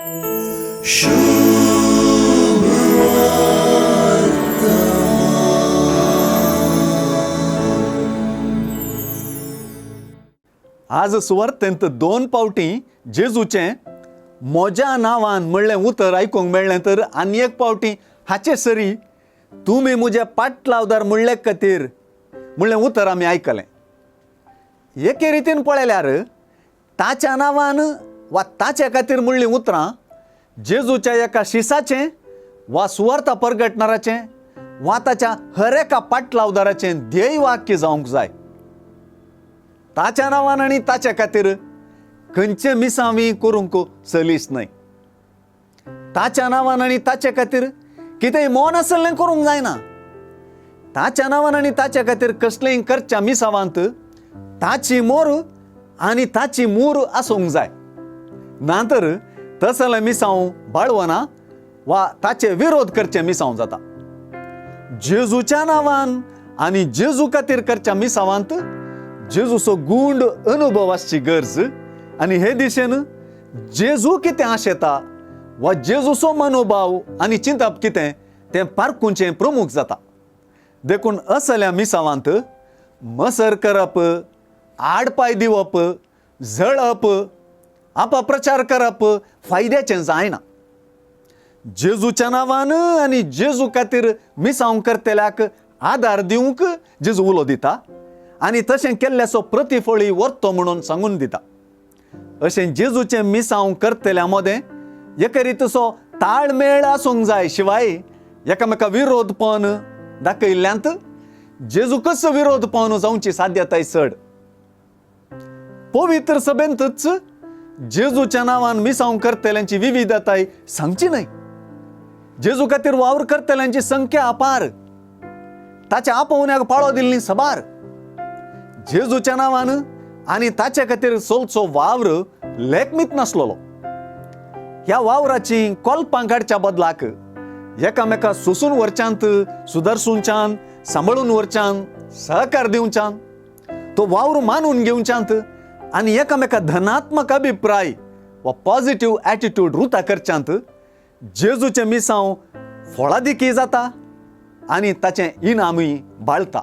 आज सुवार्तेंत दोन पावटी जेजूचें म्हज्या नांवान म्हणलें उतर आयकूंक मेळ्ळें तर आनी एक पावटी हाचे सरी तुमी म्हज्या पाटलावदार म्हणले खातीर म्हणलें उतर आमी आयकलें. एके रितीन पळयल्यार ताच्या नांवान वा ताच्या खातीर म्हणलीं उतरां जेजूच्या एका शिसाचें वा सुवार्ता परगटणाराचें वा ताच्या हर एका पाटलावदाराचें ध्येय वाक्य जावंक जाय. ताच्या नांवान आनी ताच्या खातीर खंयचे मिसावी करूंक सलीस न्हय. ताच्या नांवान आनी ताचे खातीर कितेंय मौन आसलें करूंक जायना. ताच्या नांवान आनी ताच्या खातीर कसलेंय करच्या मिसावांत ताची मोर आनी ताची मूर आसूंक जाय, ना तर तसलें मिसांव बाळवना वा ताचे विरोध करचें मिसांव जाता. जेजूच्या नांवान आनी जेजू खातीर करच्या मिसावांत जेजूचो गुंड अनुभव आसची गरज आनी हे दिशेन जेजू कितें आशेता वा जेजूचो मनोभाव आनी चिंतप कितें तें पारखुचें प्रमुख जाता. देखून असल्या मिसावांत मसर करप, आडपाय दिवप, जळप, अपप्रचार करप फायद्याचें जायना. जेजूच्या नांवान आनी जेजू खातीर मिसांव करतल्याक आदार दिवंक जेजू उलो दिता आनी तशें केल्ल्याचो प्रतिफळी व्हरतो म्हणून सांगून दिता. अशें जेजूचें मिसांव करतल्या मदें एके रितीचो ताळमेळ आसूंक जाय, शिवाय एकामेका विरोधपण दाखयल्ल्यांत जेजूकच विरोधपण जावची साध्यताय चड. पवित्र सभेंतच जेजूच्या नांवान मिसांव करतल्यांची विविधताय सांगची न्हय. जेजू खातीर वावर करतल्यांची संख्या अपार, ताच्या आपोवण्याक पाळो दिल्ली सबार. जेजूच्या नांवान आनी ताच्या खातीर चलचो वावर लेखमीत नासलेलो. ह्या वावराची कोलपां काडच्या बदलाक एकामेका सोसून व्हरच्यांत, सुदारसूनच्यान, सांबाळून व्हरच्यान, सहकार दिवच्यान, तो वावर मानून घेवच्यांत आनी एकामेका धनात्मक अभिप्राय वा पॉझिटिव्ह एटिट्यूड रुता करच्यांत जेजूचें मिसांव फळादिकी जाता आनी ताचें इनामूय बाळता.